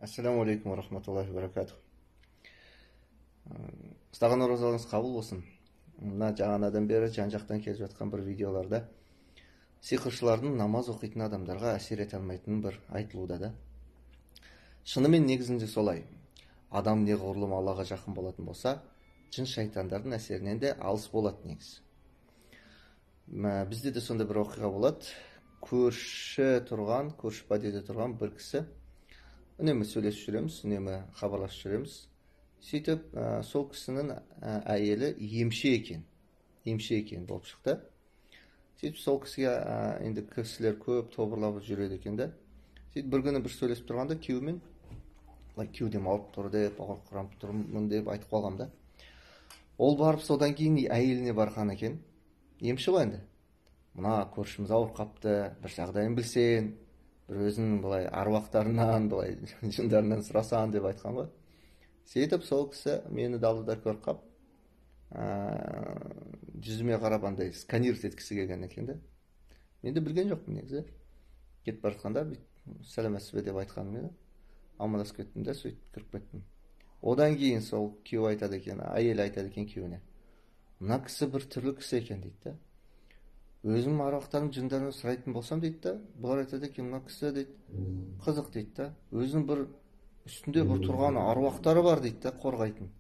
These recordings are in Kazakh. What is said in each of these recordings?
Ассаламу алейкум ва рахматуллахи ва баракатух. Ұстаған оразаларыңыз қабыл болсын. Мына жаңадан бері жан-жақтан келіп жатқан бір видеоларда сиқыршылардың намаз оқитын адамдарға әсер ете алмайтыны бір айтылуда да. Шынымен негізінде солай. Адам неғұрлым Аллаға жақын болатын болса, жын шайтандардың әсерінен де алыс болады негізі. Бізде де сондай бір оқиға болады. Көрші тұрған, көрші подъезде тұрған бір кісі, үнемі сөйлесіп жүреміз, үнемі хабарласып жүреміз. Сөйтіп, сол кісінің әйелі емші екен. Емші екен болып шықты. Сөйтіп сол кісіге енді кісілер көп тобырлап жүреді екен да. Сөйтіп бір күні бір сөйлесіп тұрғанда күйеуімен, былай кеудем ауырып тұр деп, ауырып тұрмын деп айтып қалғам да. Ол барып содан кейін әйеліне барған екен. Емші ғой енді. Мына көршіміз ауырып қапты, бір жағдайын білсең, бір өзінің былай аруақтарынан, былай жындарынан сұрасан деп айтқан ғой. Сөйтіп сол кісі мені далада көріп қап, жүзіме қарап андай сканировать еткісі келген екен да. Мен де білген жоқпын негізі. Кетіп бара жатқанда сәлеметсіз бе деп айтқаным еді. Амандасып кеттім де, сөйтіп кіріп кеттім. Одан кейін сол күйеуі айтады екен, әйелі айтады екен күйеуіне. Мына кісі бір түрлі кісі екен дейді да. Өзім аруақтардың жындарынан сұрайтын болсам дейді да, бұлар айтады екен, мына кісі дейді, қызық дейді да, өзінің бір үстінде бір тұрған аруақтары бар дейді да, қорғайтын.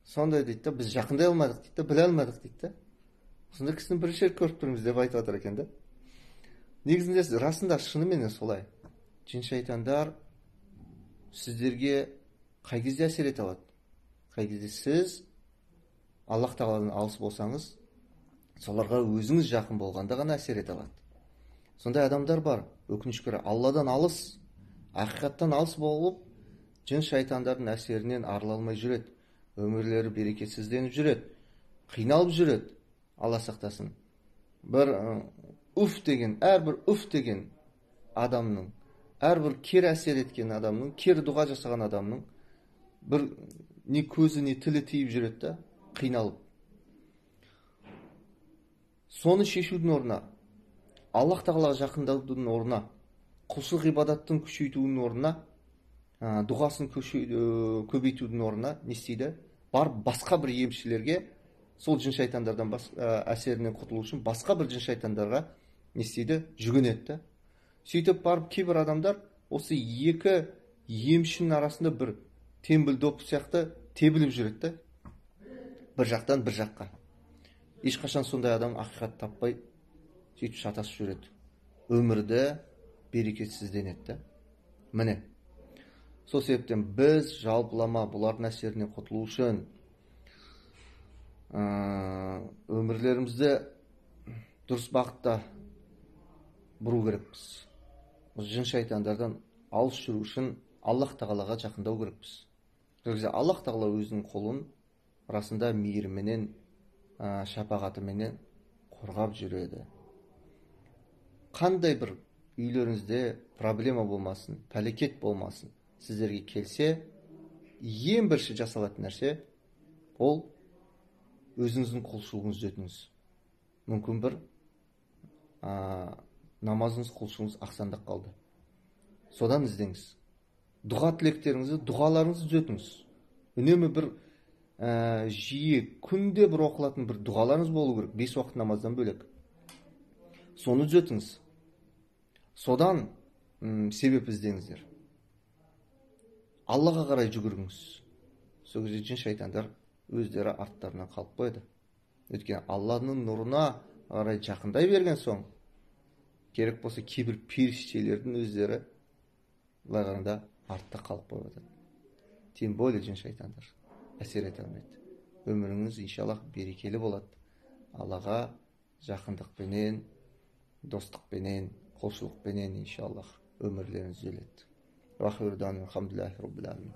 Сондай дейді да, біз жақындай алмадық дейді да, біле алмадық дейді да. Сондай кісіні бірінші рет көріп тұрмыз деп айтып жатыр екен да. Негізінде расында шынымен солай. Жын шайтандар сіздерге қай кезде әсер ете алады? Қай кезде сіз Аллах тағаладан алыс болсаңыз, соларға өзіңіз жақын болғанда ғана әсер ете алады. Сондай адамдар бар, өкінішке орай, Алладан алыс, ақиқаттан алыс болып, жын шайтандардың әсерінен арыла алмай жүреді. Өмірлері берекетсізденіп жүреді, қиналып жүреді. Алла сақтасын. Бір уф деген, әрбір уф деген адамның, әрбір кері әсер еткен адамның, кері дұға жасаған адамның бір не көзі, не тілі тиіп жүреді да, қиналып. Соны шешудің орнына, Аллах тағалаға жақындаудың орнына, құлшылық ғибадаттың күшейтуінің орнына, дұғасын көбейтудің орнына не істейді? Барып басқа бір емшілерге, сол жын шайтандардан әсерінен құтылу үшін басқа бір жын шайтандарға не істейді? Жүгінеді да. Сөйтіп барып кейбір адамдар осы екі емшінің арасында бір теңбіл доп сияқты тебіліп жүреді да. Бір жақтан бір жаққа. Ешқашан сондай адам ақиқат таппай сөйтіп шатасып жүреді. Өмірді берекетсізденеді да. Міне. Сол себептен біз жалпылама бұлардың әсерінен құтылу үшін өмірлерімізді дұрыс бағытта бұру керекпіз. Жын шайтандардан алыс жүру үшін Аллах тағалаға жақындау керекпіз. Сол кезде Аллах тағала өзінің құлын расында мейіріменен, шапағатыменен қорғап жүреді. Қандай бір үйлеріңізде проблема болмасын, пәлекет болмасын, сіздерге келсе, ең бірінші жасалатын нәрсе ол өзіңіздің құлшылығыңызды түзетіңіз. Мүмкін бір намазыңыз, құлшылығыңыз ақсаңдап қалды. Содан іздеңіз. Дұға тілектеріңізді, дұғаларыңызды түзетіңіз. Үнемі бір жиі, күнде бір оқылатын бір дұғаларыңыз болу керек, 5 уақыт намаздан бөлек. Соны түзетіңіз. Содан себеп іздеңіздер. Аллаға қарай жүгіріңіз. Сол кезде жын шайтандар өздері арттарынан қалып қояды. Өйткені Алланың нұрына қарай жақындай берген соң, керек болса кейбір періштелердің өздері былай қарағанда артта қалып қойып жатады. Тем более жын шайтандар әсер ете алмайды. Өміріңіз иншаллах берекелі болады. Аллаға жақындықпенен, достықпенен, құлшылықпенен иншаллах өмірлеріңіз түзеледі. Уахиру да'вана алхамдулиллахи раббил аламин.